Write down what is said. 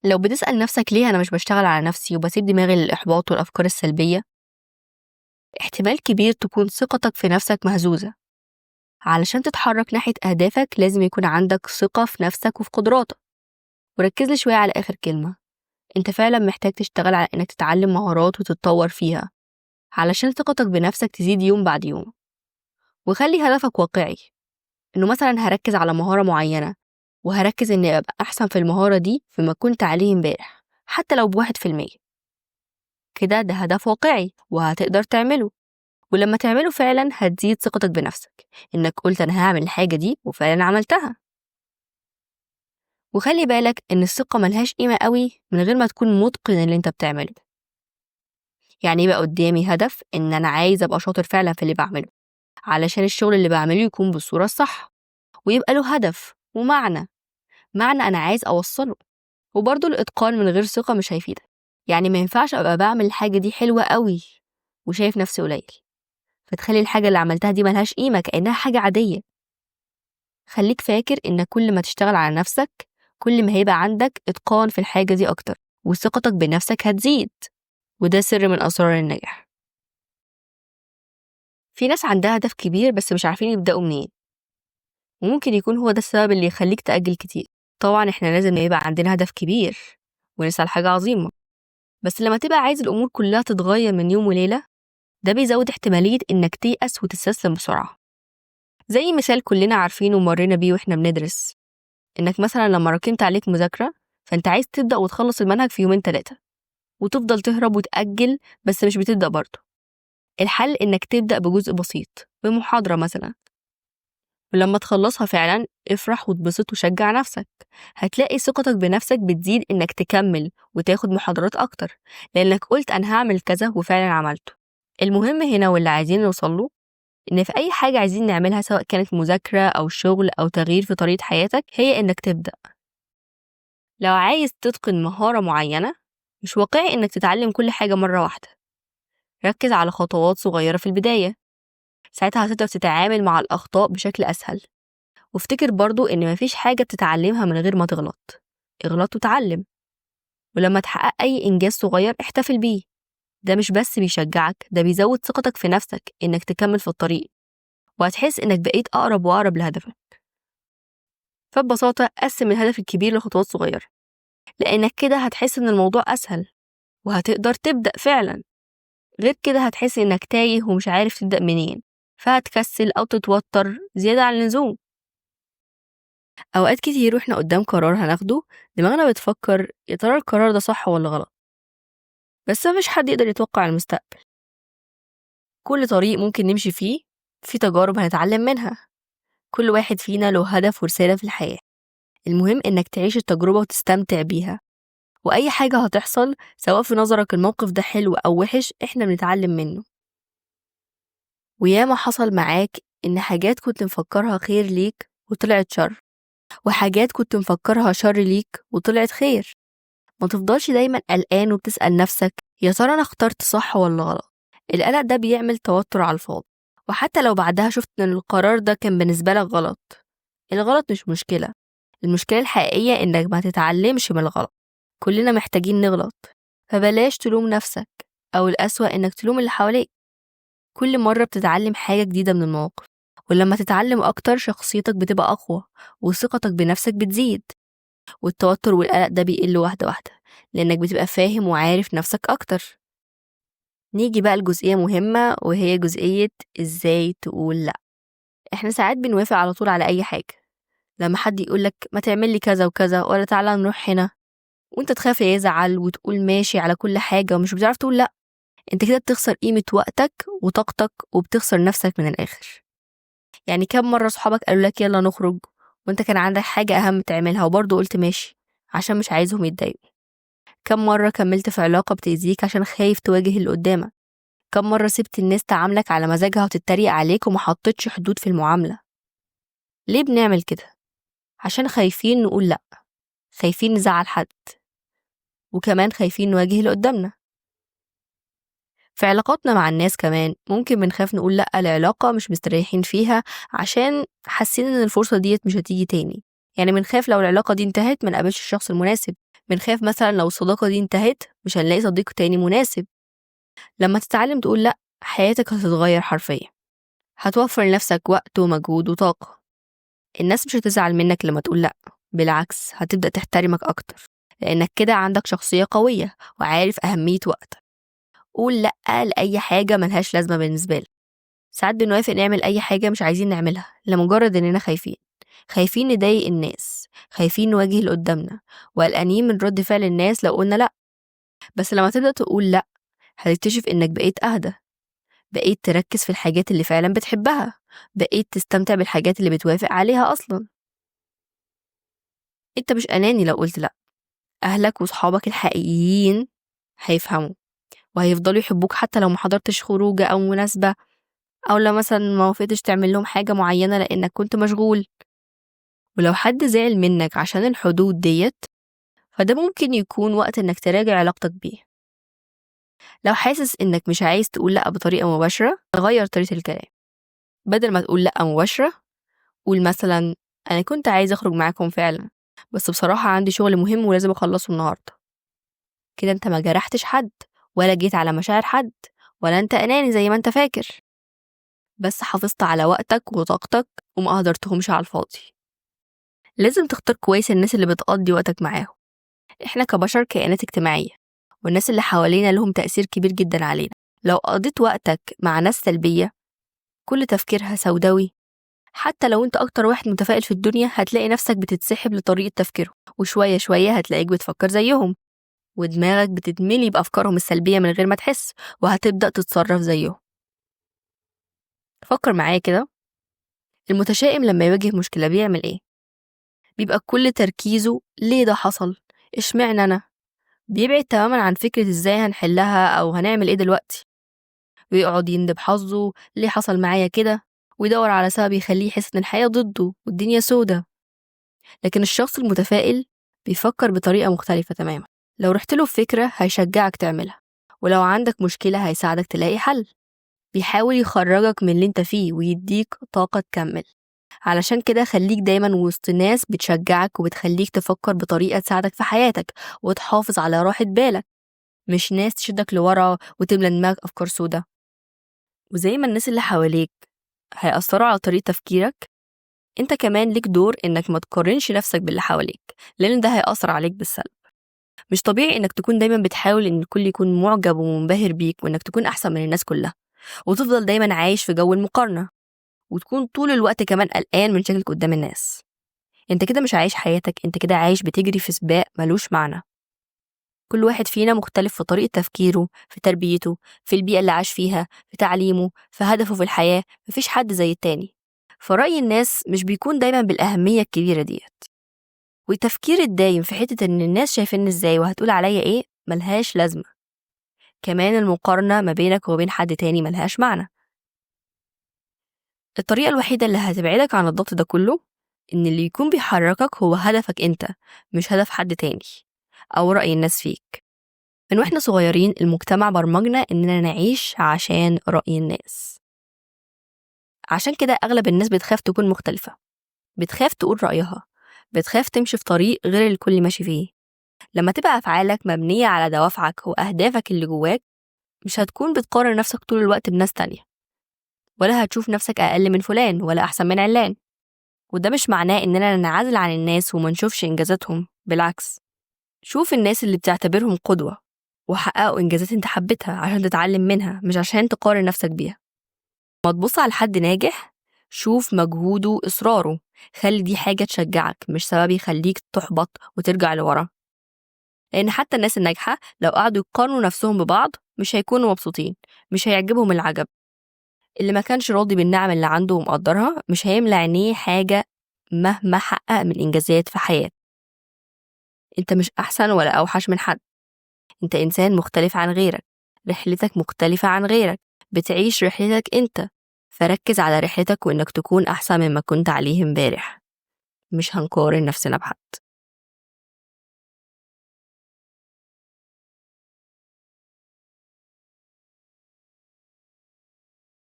لو بتسأل نفسك ليه أنا مش بشتغل على نفسي وبسيب دماغي للإحباط والأفكار السلبية، احتمال كبير تكون ثقتك في نفسك مهزوزة. علشان تتحرك ناحية أهدافك لازم يكون عندك ثقة في نفسك وفي قدراتك. وركز لي شوية على آخر كلمة، أنت فعلا محتاج تشتغل على إنك تتعلم مهارات وتتطور فيها علشان ثقتك بنفسك تزيد يوم بعد يوم. وخلي هدفك واقعي، إنه مثلا هركز على مهارة معينة وهركز إني أبقى أحسن في المهارة دي فيما كنت عليه امبارح حتى لو ب1%. كده ده هدف واقعي وهتقدر تعمله، ولما تعمله فعلا هتزيد ثقتك بنفسك إنك قلت أنا هعمل الحاجة دي وفعلا عملتها. وخلي بالك إن الثقة ملهاش قيمة قوي من غير ما تكون متقن اللي أنت بتعمله. يعني يبقى قدامي هدف إن أنا عايز أبقى شاطر فعلا في اللي بعمله علشان الشغل اللي بعمله يكون بالصورة الصح ويبقى له هدف ومعنى، معنى أنا عايز أوصله. وبرضه الإتقان من غير ثقة مش هيفيدك، يعني ما ينفعش أبقى بعمل الحاجة دي حلوة قوي وشايف نفسي قليل، فتخلي الحاجة اللي عملتها دي ملهاش قيمة كأنها حاجة عادية. خليك فاكر إن كل ما تشتغل على نفسك كل ما هيبقى عندك إتقان في الحاجة دي أكتر وثقتك بنفسك هتزيد، وده سر من أسرار النجاح. في ناس عندها هدف كبير بس مش عارفين يبدأوا منين، وممكن يكون هو ده السبب اللي يخليك تأجل كتير. طبعا إحنا لازم يبقى عندنا هدف كبير ونسعى لحاجة عظيمة، بس لما تبقى عايز الأمور كلها تتغير من يوم وليلة ده بيزود احتمالية إنك تيأس وتستسلم بسرعة. زي مثال كلنا عارفينه ومرينا بيه وإحنا بندرس، إنك مثلا لما راكمت عليك مذاكرة فأنت عايز تبدأ وتخلص المنهج في 2-3 يوم وتفضل تهرب وتأجل بس مش بتبدأ برضه. الحل إنك تبدأ بجزء بسيط، بمحاضرة مثلا، ولما تخلصها فعلا افرح واتبسط وشجع نفسك. هتلاقي ثقتك بنفسك بتزيد إنك تكمل وتاخد محاضرات أكتر لأنك قلت أنا هعمل كذا وفعلا عملته. المهم هنا واللي عايزين نوصله إن في أي حاجة عايزين نعملها سواء كانت مذاكرة أو شغل أو تغيير في طريقة حياتك هي إنك تبدأ. لو عايز تتقن مهارة معينة مش واقعي إنك تتعلم كل حاجة مرة واحدة، ركز على خطوات صغيرة في البداية، ساعتها هتقدر تتعامل مع الأخطاء بشكل أسهل. وافتكر برضو إن مفيش حاجة بتتعلمها من غير ما تغلط، اغلط وتعلم. ولما تحقق أي إنجاز صغير احتفل بيه، ده مش بس بيشجعك، ده بيزود ثقتك في نفسك إنك تكمل في الطريق، وهتحس إنك بقيت أقرب وأقرب لهدفك. فببساطة قسم الهدف الكبير لخطوات صغيرة، لأنك كده هتحس إن الموضوع أسهل وهتقدر تبدأ فعلا. غير كده هتحس إنك تايه ومش عارف تبدأ منين، فهتكسل أو تتوتر زيادة عن اللزوم. أوقات كتير وإحنا قدام قرار هناخده دماغنا بتفكر يا ترى القرار ده صح ولا غلط، بس مفيش حد يقدر يتوقع المستقبل. كل طريق ممكن نمشي فيه في تجارب هنتعلم منها، كل واحد فينا له هدف ورسالة في الحياة. المهم إنك تعيش التجربة وتستمتع بيها، وأي حاجة هتحصل سواء في نظرك الموقف ده حلو أو وحش إحنا بنتعلم منه. وياما حصل معاك إن حاجات كنت مفكرها خير ليك وطلعت شر، وحاجات كنت مفكرها شر ليك وطلعت خير. ما تفضلش دايما قلقان وبتسأل نفسك يا ترى أنا اخترت صح ولا غلط. القلق ده بيعمل توتر على الفاضي، وحتى لو بعدها شفت إن القرار ده كان بالنسبة لك غلط، الغلط مش مشكلة، المشكلة الحقيقية إنك ما تتعلمش من الغلط. كلنا محتاجين نغلط، فبلاش تلوم نفسك، أو الأسوأ إنك تلوم اللي حواليك. كل مرة بتتعلم حاجة جديدة من المواقف، ولما تتعلم أكتر شخصيتك بتبقى أقوى وثقتك بنفسك بتزيد، والتوتر والقلق ده بيقل واحدة واحدة لأنك بتبقى فاهم وعارف نفسك أكتر. نيجي بقى لجزئية مهمة، وهي جزئية إزاي تقول لأ. إحنا ساعات بنوافق على طول على أي حاجة، لما حد يقولك ما تعمل لي كذا وكذا ولا تعالى نروح هنا، وانت تخاف يزعل وتقول ماشي على كل حاجة ومش بتعرف تقول لأ. انت كده بتخسر قيمة وقتك وطاقتك وبتخسر نفسك من الآخر. يعني كم مرة صحابك قالوا لك يلا نخرج وانت كان عندك حاجة أهم تعملها وبرضه قلت ماشي عشان مش عايزهم يتضايقوا. كم مرة كملت في علاقة بتأذيك عشان خايف تواجه اللي قدامك. كم مرة سبت الناس تعاملك على مزاجها وتتريق عليك وما حطيتش حدود في المعاملة. ليه بنعمل كده؟ عشان خايفين نقول لأ، خايفين نزعل حد، وكمان خايفين نواجه اللي قدامنا. في علاقاتنا مع الناس كمان ممكن بنخاف نقول لأ لعلاقة مش مستريحين فيها عشان حاسين إن الفرصة ديت مش هتيجي تاني. يعني بنخاف لو العلاقة دي انتهت ما نقابلش الشخص المناسب، بنخاف مثلا لو الصداقة دي انتهت مش هنلاقي صديق تاني مناسب. لما تتعلم تقول لأ حياتك هتتغير حرفيا، هتوفر لنفسك وقت ومجهود وطاقة. الناس مش هتزعل منك لما تقول لأ، بالعكس هتبدأ تحترمك أكتر، لأنك كده عندك شخصية قوية وعارف أهمية وقتك. قول لأ لأي حاجة ملهاش لازمة بالنسبة لك. ساعات بنوافق نعمل أي حاجة مش عايزين نعملها لمجرد إننا خايفين، خايفين نضايق الناس، خايفين نواجه اللي قدامنا، وقلقانين من رد فعل الناس لو قلنا لأ. بس لما تبدأ تقول لأ هتكتشف إنك بقيت أهدى، بقيت تركز في الحاجات اللي فعلا بتحبها، بقيت تستمتع بالحاجات اللي بتوافق عليها أصلا. أنت مش أناني لو قلت لأ. أهلك وصحابك الحقيقيين هيفهموا وهيفضلوا يحبوك حتى لو ما حضرتش خروجة أو مناسبة، أو لو مثلا ما وافقتش تعمل لهم حاجة معينة لأنك كنت مشغول. ولو حد زعل منك عشان الحدود ديت، فده ممكن يكون وقت إنك تراجع علاقتك بيه. لو حاسس إنك مش عايز تقول لأ بطريقة مباشرة، غير طريقة الكلام. بدل ما تقول لأ مباشرة، قول مثلا أنا كنت عايز أخرج معاكم فعلا، بس بصراحة عندي شغل مهم ولازم أخلصه النهاردة. كده أنت ما جرحتش حد ولا جيت على مشاعر حد ولا أنت أناني زي ما أنت فاكر، بس حافظت على وقتك وطاقتك وما أهدرتهمش على الفاضي. لازم تختار كويس الناس اللي بتقضي وقتك معاهم. إحنا كبشر كائنات اجتماعية، والناس اللي حوالينا لهم تأثير كبير جدا علينا. لو قضيت وقتك مع ناس سلبية كل تفكيرها سوداوي، حتى لو انت أكتر واحد متفائل في الدنيا هتلاقي نفسك بتتسحب لطريقة تفكيرهم، وشوية شوية هتلاقيك بتفكر زيهم، ودماغك بتتملي بأفكارهم السلبية من غير ما تحس، وهتبدأ تتصرف زيهم. فكر معايا كده، المتشائم لما يواجه مشكلة بيعمل إيه؟ بيبقى كل تركيزه ليه ده حصل؟ إشمعنى أنا؟ بيبعد تماما عن فكرة إزاي هنحلها أو هنعمل إيه دلوقتي، ويقعد يندب حظه ليه حصل معايا كده، ويدور على سبب يخليه يحس إن الحياة ضده والدنيا سودة. لكن الشخص المتفائل بيفكر بطريقة مختلفة تماما. لو رحت له بفكرة هيشجعك تعملها، ولو عندك مشكلة هيساعدك تلاقي حل. بيحاول يخرجك من اللي انت فيه ويديك طاقة تكمل. علشان كده خليك دايما وسط ناس بتشجعك وبتخليك تفكر بطريقة تساعدك في حياتك وتحافظ على راحة بالك، مش ناس تشدك لورا وتملى دماغك أفكار سودة. وزي ما الناس اللي حواليك هيأثروا على طريقة تفكيرك، انت كمان ليك دور انك ما تقارنش نفسك باللي حواليك، لان ده هيأثر عليك بالسلب. مش طبيعي انك تكون دايما بتحاول ان الكل يكون معجب ومنبهر بيك وانك تكون احسن من الناس كلها، وتفضل دايما عايش في جو المقارنة، وتكون طول الوقت كمان قلقان من شكلك قدام الناس. انت كده مش عايش حياتك، انت كده عايش بتجري في سباق ملوش معنى. كل واحد فينا مختلف في طريقة تفكيره، في تربيته، في البيئة اللي عاش فيها، في تعليمه، في هدفه في الحياة. مفيش حد زي التاني، فرأي الناس مش بيكون دايما بالأهمية الكبيرة ديت. والتفكير الدايم في حتة إن الناس شايفيني إزاي وهتقول عليا إيه ملهاش لازمة. كمان المقارنة ما بينك وبين حد تاني ملهاش معنى. الطريقة الوحيدة اللي هتبعدك عن الضغط ده كله إن اللي يكون بيحركك هو هدفك أنت، مش هدف حد تاني أو رأي الناس فيك. من وإحنا صغيرين المجتمع برمجنا إننا نعيش عشان رأي الناس، عشان كده أغلب الناس بتخاف تكون مختلفة، بتخاف تقول رأيها، بتخاف تمشي في طريق غير الكل ماشي فيه. لما تبقى أفعالك مبنية على دوافعك وأهدافك اللي جواك، مش هتكون بتقارن نفسك طول الوقت بناس تانية، ولا هتشوف نفسك أقل من فلان ولا أحسن من علان. وده مش معناه إننا ننعزل عن الناس وما نشوفش إنجازاتهم، بالعكس، شوف الناس اللي بتعتبرهم قدوة وحققوا إنجازات أنت حبيتها عشان تتعلم منها، مش عشان تقارن نفسك بيها. ما تبص على حد ناجح، شوف مجهوده وإصراره، خلي دي حاجة تشجعك مش سبب يخليك تحبط وترجع لورا. لأن حتى الناس الناجحة لو قعدوا يقارنوا نفسهم ببعض مش هيكونوا مبسوطين، مش هيعجبهم العجب. اللي ما كانش راضي بالنعم اللي عنده ومقدرها مش هيملى عينيه حاجة مهما حقق من إنجازات في حياته. أنت مش أحسن ولا أوحش من حد، أنت إنسان مختلف عن غيرك، رحلتك مختلفة عن غيرك، بتعيش رحلتك أنت، فركز على رحلتك وإنك تكون أحسن مما كنت عليه امبارح. مش هنقارن نفسنا بحد.